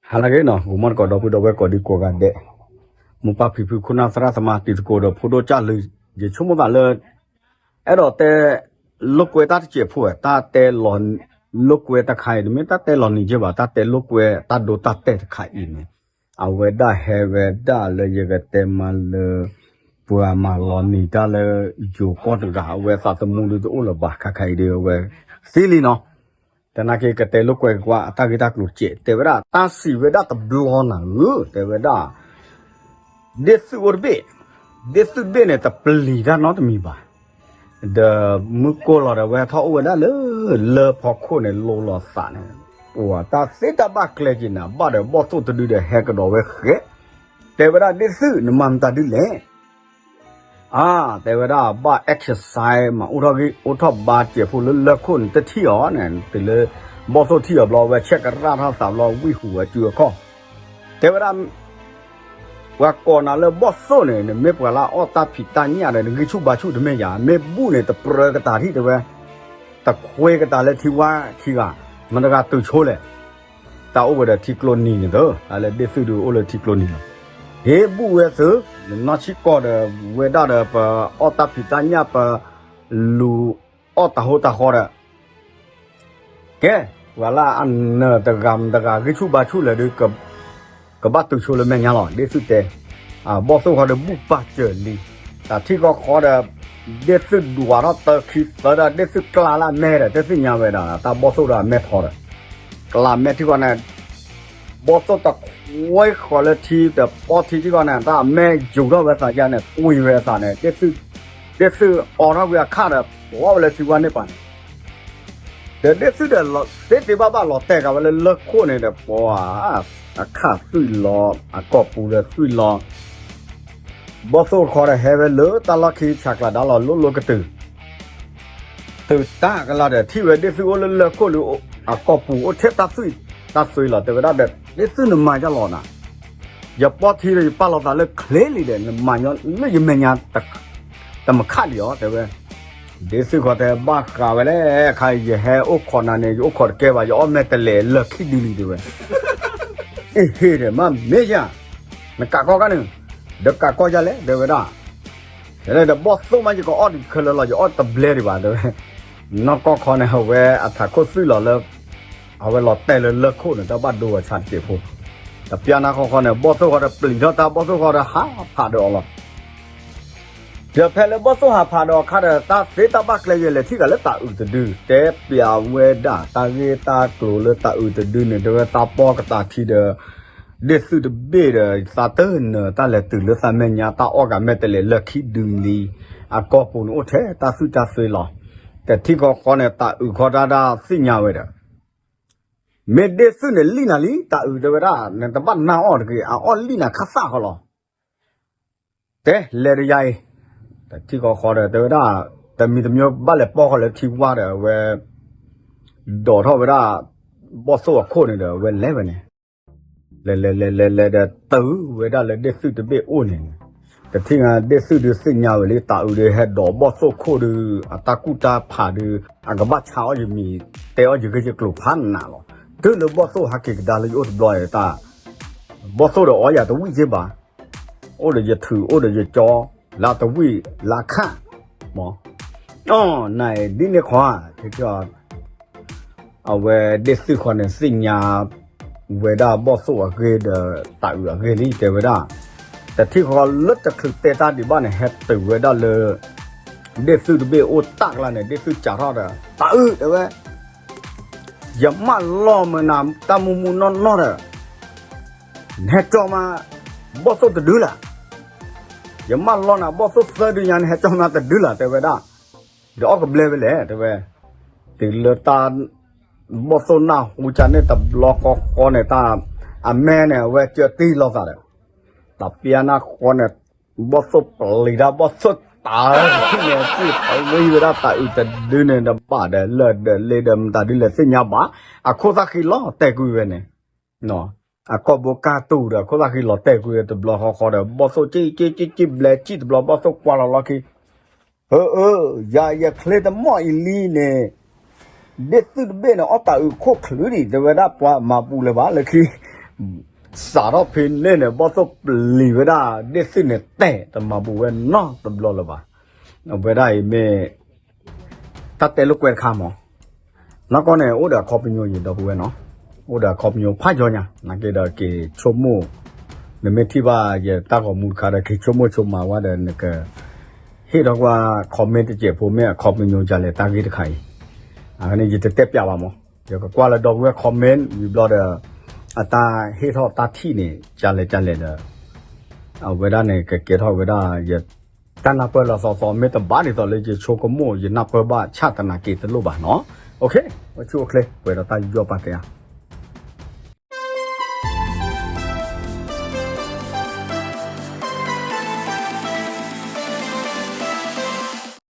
ဟါလၢအဂ့ၤနီၤ, ဂီၤမီၢ်တကိး ဒီပုၢ်ဒီဝဲၢ်ကိးဒံကိးဂၤဒဲး, မိၢ်ပၢ်ဖံဖု ခိၣ်နၢ်သရၣ်သမါ တံၤသကိးဒီးဖိဒိၣ်ကၢ်လၢ ယဆိကမိၣ်သးလၢ အဲၣ်ဒိးတဲ လိာ်ကွဲတၢ်တစဲးဖိဝဲ တၢ်တဲလီၤ လိာ်ကွဲတခါအံၤ တမ့ၢ်တၢ်တဲလီၤနံၤက့ဘၣ်, တၢ်တဲလိာ်ကွဲတၢ်ဒိတၢ်တဲာ်တခါအံၤန့ၣ် အဝဲဒၣ်ဟဲဝဲဒၣ်လၢယကတဲမးလၢ ပှၤမၤလီၤနံၤတၢ်လၢယိၤကီၢ်တဂၤ အဝဲသးသမူဒုတအိၣ်လၢၤဘၣ် ခါခါအံၤဒီးအဝဲသ့လံနီၤ. တနာ်က့ ကတဲလိာ်ကွဲကွၢ်အတၢ်ဂ့ၢ်တၢ်ကျိၤစဲး တဲဝဲဒၣ် တၢ်စံးဝဲဒၣ်တဘျီနၤဧၢ တဲဝဲဒၣ် ဒ့ၣ်သုးအိၣ်တဘ့ၣ်, ဒ့ၣ်သုးတဘ့ၣ်န့ၣ် တပျံၤတၢ်နီတမံၤဘၣ်. ဒီးမုၢ်ကိၢ်လီၤဒီး ဝဲထီၣ်အိၣ်ဝဲဒၣ်လၢ လၢဖီခိၣ်န့ၣ် လိလီၤသးန့ၣ်, ပှၤတၢ်သ့တၢ်ဘၣ်ကျဲက့ၤနၤ ဘၣ်ဒီးဘီၣ်သိၣ်တဒုဒီးဟဲကဒီးဝဲဃဲ, တဲဝဲဒၣ် ဒ့ၣ်သုး နမၤမတၤဒုလဲၣ်. အါ တဲဝဲဒၣ် ဘၣ် exercise မၤအိၣ်ထီၣ်ဂံၢ်အိၣ်ထီၣ်ဘါစဲးဖိလၢလၢၢ်ခိၣ်န့ၣ် တထံၣ်အီၤန့ၣ် တုၤလၢ ဘီၣ်သိၣ်ထံၣ်အီၤဘျီ ဝဲဆဲးကရၣ်ထီၣ်သးဘျီ ဝံၣ်ဟူးဝဲစုအခီၣ်, တဲဝဲဒၣ် ပှၤကိးနၤလၢဘီၣ်သိၣ်န့ၣ် နမ့ၢ်ပှၤလၢအအီၣ်တၢ်ဖံးတၢ်ညၣ်ဒီး နဂံၢ်ဆူၣ်ဘါဆူၣ်တမ့ၢ်ယၤ, မ့ၢ်ဘူၣ်န့ၣ် တပြၢကတၢၢ်ထံၣ်တဲဝဲ, တခွ့ကတၢၢ်လၢထံဝါခံဂၤ, မတၤတဂၤတုၤဆိလဲၣ်. တၢ်အိၣ်ဝဲဒီးထံကျိနံၤန့ၣ်သၢ, တၢ်လၢဒ့ၣ်သုးဒုးအိၣ်လၢထံကျိနံၤလီၤ. ဟ့ၣ်ဘူၣ်ဝဲသုး, နနီၢ်ဆံၣ်ကီၢ်ဒီး ဝဲဒၣ်ဒီးပအီၣ်တၢ်ဖံးတၢ်ညၣ် ပလူၤအီၣ်တၢ်ဟိတၢ်ဃီဒီး ကဲ, ပှၤလၢအနၢၤတဂၤမတၤတဂၤ ဂံၢ်ဆူၣ်ဘါဆူၣ်လဲၣ်ဒီး ကဘၣ်တုၤဆိလၢမဲာ်ညါလီၤ ဒ့ၣ်သုးတဲ. ဘီၣ်သိၣ်ဃီဒီးဘူၣ်ပာ်စၢၤလံ, တၢ်ထံၣ်ဃီဃီဒီး ဒ့ၣ်သုးဒွးထီၣ်တၢခံသၢဒီး ဒ့ၣ်သုးကျါလၢအမဲာ်ဒီး တသ့ၣ်ညါဝဲဒၣ် တၢ်ဘီၣ်သိၣ်ဒီးအမဲာ်ထီဒီး ကျါမဲာ်ထံဃီန့ၣ် ဘီၣ်သိၣ်တခွ့ဃီလၢထံဒီး ပီၢ်ထံထံဃီန့ၣ် တၢ်အမဲာ်ယူၤထီၣ်ဝဲသးယါန့ၣ် ကွံာ်ဝဲသးန့ၣ် ဒ့ၣ်သုးအိးထီၣ်ကွံာ်အခၣ်ဒီး ပှီၣ်ဝဲလၢထံဝါန့ၢ်ပၤန့ၣ် ဒီးဒ့ၣ်သုးဒီးသ့သ့ဘၣ်ဘၣ်လီၤတဲာ်က့ၤဝဲလၢလၢၢ်ခိၣ်န့ၣ်ဒီး ပှၤ အခၣ်သွံၣ်လီၤ အကိာ်ပူၤဒီးသွံၣ်လီၤ ဘီၣ်သိၣ်တခီဒီးဟဲဝဲလၢတၢ်လီၢ်ခံဆးကျးဒါလီၤလိၤလိၤကတုၤ တုၤတၢ်ကလာ်ဒီး ထံၣ်ဝဲဒ့ၣ်သုးအိၣ်လၢလၢၢ်ခိၣ်လၢ အကိာ်ပူၤအိၣ်ထဲတၢ်သွံၣ်တၢ်သွံၣ်လီၤ တဲဝဲဒၣ်ဒီး ဒ့ၣ်သုးနမၤယါလီၤနၤ ယပီၢ်ထံဒီးယပာ်လီၤသးလၢချ့လံဒီး နမၤညီလၢယမဲာ်ညါ တမခးလံၤအီၤ တဲဝဲ ဒ့ၣ်သုးဃီတဲဘၣ်ဃးဝဲလဲၣ် ခါယဟဲအိၣ်ခိးနၤန့ၣ် ယအိၣ်ခိးတကဲဘၣ် ယအီၣ်မဲာ်တလဲာ်လၢခံဒုလံ တဲဝဲ အ့ဟ့ၣ်ဒီး မ့ၢ်မ့ၢ်ယါ နကးကီၢ်ကါန့ၣ် ဒီးကးကီၢ်ယါလဲၣ် တဲဝဲဒၣ် ဒီးဘီၣ်သိၣ်မး ယကအီၣ်ဒံးခဲလၢာ်လီၤ ယအီၣ်တဘျဲဒံးဘၣ် တဲဝဲ နီၢ်ကီၢ်ခီန့ၣ် အဝဲအထးခိၣ်သွံၣ်လီၤလၢ အဝဲလီၤတဲာ်လၢလၢၢ်ခိၣ်န့ၣ် တၢ်ဘၣ်ဒိဝဲဆါတစဲးဖိ တပျၢ်နၢ်ဃီဃီန့ၣ် ဘီၣ်သိၣ်ဃီဒီးပျံၤထီၣ်တၢ် ဘီၣ်သိၣ်ဃီဒီးဟးဖးဒီးအီၤလီၤ ဒီးဖဲလၢဘီၣ်သိၣ်ဟးဖးဒီးအခါဒီး တၢ်သ့တၢ်ဘၣ်ကျဲယဲၢ်လဲၤထံၣ်ဂၤလၢတၤအုးတဒု တဲပျးဝဲဒၣ်တၢ်ဂ့ၢ်တၢ်ကျိၤလၢတၤအုးတဒုန့ၣ် တဲဝဲသးပီၢ်ကတၢၢ်ထံဒီး ဒ့ၣ်သုးတဘ့ၣ်ဒီး သးတနၢၤတၢ်လဲၤတုၤလၢသးမဲာ်ညါ တၢ်အီၣ်ကးမဲာ်တလဲာ်လၢခံဒုလံ အကိာ်ပူၤန့ၣ်အိၣ်ထဲတၢ်သွံၣ်တၢ်သွံၣ်လီၤ တထံၣ်ဃီဃီန့ၣ် တၤအုးခီတၢ်ဒၣ်သ့ၣ်ညါဝဲဒီး မ့ၢ်ဒ့ၣ်သုးန့ၣ်လံၣ်နၤလံ တၤအုးတဲဝဲဒၣ် နတဘၣ်နၢ်အီၣ်တဂ့ၤ အအီၣ်လံၣ်နၤခၣ်သၣ်ဃီလီၤ တဲလဲၤဒီးယၤအံၤ တထံၣ်ဃီဃီဒီးတဲဝဲဒၣ် တမံၤတမံၤဘၣ်လဲၤပီၢ်ဃီလၢထံဝါဒီးအဝဲ ဒိးထီၣ်ဝဲဒၣ် ဘီၣ်သိၣ်အခိၣ်န့ၣ်ဒီးအဝဲလဲၤဝဲန့ၣ် လဲၤလဲၤလဲၤလဲၤလဲၤဒီးတုၤဝဲဒၣ်လၢဒ့ၣ်သုးတဘ့ၣ်အိၣ်န့ၣ် တထံၣ်ဒ့ၣ်သုးဒုးသ့ၣ်ညါဝဲလံ တၤအုးဒီးဟဲဒိးဘီၣ်သိၣ်ခိၣ်ဒီး အတၢ်ကူၣ်တၢ်ဖးဒီး အကဘၣ်ဆါအီၣ်ယမံၤ တဲအီၣ်ယဂ့ၢ်ယကျိၤဖးနးလီၤ တုၤလၢဘီၣ်သိၣ်ဟးက့ၤကဒါလၢယအိၣ်တဘျီအံၤတၢ် ဘီၣ်သိၣ်ဒီးအီၣ်ယၤတဝံၣ်က့ဘၣ် အိၣ်ဒီးယထုးအိၣ်ဒီးယကၠီ လၢတဝံၣ်လၢခၣ် မ့ၢ် အီၣ်နၤအံၤဒ်န့ၣ်ခီ အဝဲဒ့ၣ်သုးဃီန့ၣ် သ့ၣ်ညါဝဲဒၣ်ဘီၣ်သိၣ်အဂ့ၢ်ဒီး တၤအုးအဂ့ၢ်လံ တဲဝဲဒၣ် တထံၣ်ဃီလၢတချုးတဲတၢ်ဒံးဘၣ်န့ၣ် ဟဲတုၤဝဲဒၣ်လၢ ဒ့ၣ်သုးတဘ့ၣ်အိၣ်တၢ်ကျါန့ၣ် ဒ့ၣ်သုးစးထီၣ်ဒီး တၤအုး တဲဝဲ ယမၢလီၤမနၤတၢ်မူမူနီၢ်နီၢ်ဒီး နဟဲကၠီမး ဘီၣ်သိၣ်တဒုလၢ်, ယမၢလီၤနၤဘီၣ်သိၣ်သၢဒုညါ နဟဲကၠီမးတဒုလၢ် တဲဝဲဒၣ်, ဒီးအီၣ်ကဘျဲဝဲလဲၣ် တဲဝဲ, တုၤလၢတၢ် ဘီၣ်သိၣ်နၢ်ဟူကန့ၣ်တဘျီဃီဃီန့ၣ် တၢ် အမဲန့ၣ် အဝဲကၢတံၢ်လိာ်သးဒီး တပျၢ်နၢ်ဃီန့ၣ် ဘီၣ်သိၣ်ပျံၤတၢ် ဘီၣ်သိၣ်တၤန့ၣ် စံၣ်ပျံၤဝဲဒၣ်တၤအုးတဒုန့ၣ် တဘၣ်ဒီးလၢၢ်ဒီးလ့ဒီးမတၤဒုလဲၣ်သ့ၣ်ညါဘၣ်, အခိၣ်သၣ်ဃံလီၤတဲာ်ကွံာ်ဝဲန့ၣ် အကိာ်ဘိကၢ်တူာ်ဒီး အခိၣ်သၣ်ဃံလီၤတဲာ်ကွံာ်ဝဲတဘျီဃီဃီဒီး ဘီၣ်သိၣ်ကၠံၣ်ကၠံၣ်ကၠံၣ်ဘျဲကၠံၣ်တဘျီ ဘီၣ်သိၣ်ကွၢ်လီၤလီၢ်ခံ အၢ အၢ ယၤယချ့တမီၢ်အံၤလံန့ၣ် ဒ့ၣ်သုးတဘ့ၣ်န့ၣ် အီၣ်တၤအုးခိၣ်ချုးဒံး တဲဝဲဒၣ် ပှၤမၤပူၤလၢၤဘၣ်လၢခံ, စးထီၣ်ဖဲန့ၣ်န့ၣ် ဘီၣ်သိၣ်ပျံၤဝဲဒၣ် ဒ့ၣ်သုၣ်န့ၣ်တဲာ် တမၤဘူးဝဲနီတဘျီလၢၤဘၣ်. အဝဲဒၣ်အံၤမ့ၢ် တၢ်တဲလိာ်ကွဲတခါမး, နီၢ်ကီၢ်န့ၣ် အိၣ်ဒီးအခီပညီယံၤဒီပုၢ်ဝဲၢ်နီၤ, အိၣ်ဒီးအခီပညီဖးယီညါ နာ်က့ဒီးက့ၤဆိကမိၣ်, နမ့ၢ်ထံၣ်ဘၣ်ယတၢ်ဂီၤမူတခါဒီး က့ၤဆိကမိၣ်ဆိကမးဝဲဒီး နက ဟ့ၣ်ထီၣ်ကွၢ် comment တစဲးဖိ မ့ၢ်အခီပညီဒ်လဲၣ်တၢ်ဂ့ၢ်တခါအံၤ, အန့ၣ်ယတတဲပျးဘၣ်မး, ယကကွၢ်လၢဒီပုၢ်ဝဲၢ် comment ဝံၤဘျီဒီး အတၢ်ဟ့ၣ်ထီၣ်တၢ်ထံၣ်န့ၣ် ဒ်လဲၣ်ဒ်လဲၣ်ဒီး အဝဲဒၣ်န့ၣ် ကကဲထီၣ်ဝဲဒၣ်ယ တၢ်နၢ်ပၢၢ်လီၤသီသီ မ့ၢ်တဘၣ်ဒ်သိးလၢယဆိကမိၣ် ယနၢ်ပၢၢ်ဘၣ်ဆၣ်သနာ်က့တလိၣ်ဘၣ်နီၤ. အိၣ်ခ့ အိၣ်ဆူၣ်အိၣ်ချ့ ပှဲၤဒီးတၢ်ယူးယီၣ်ပာ်ကဲဧါ.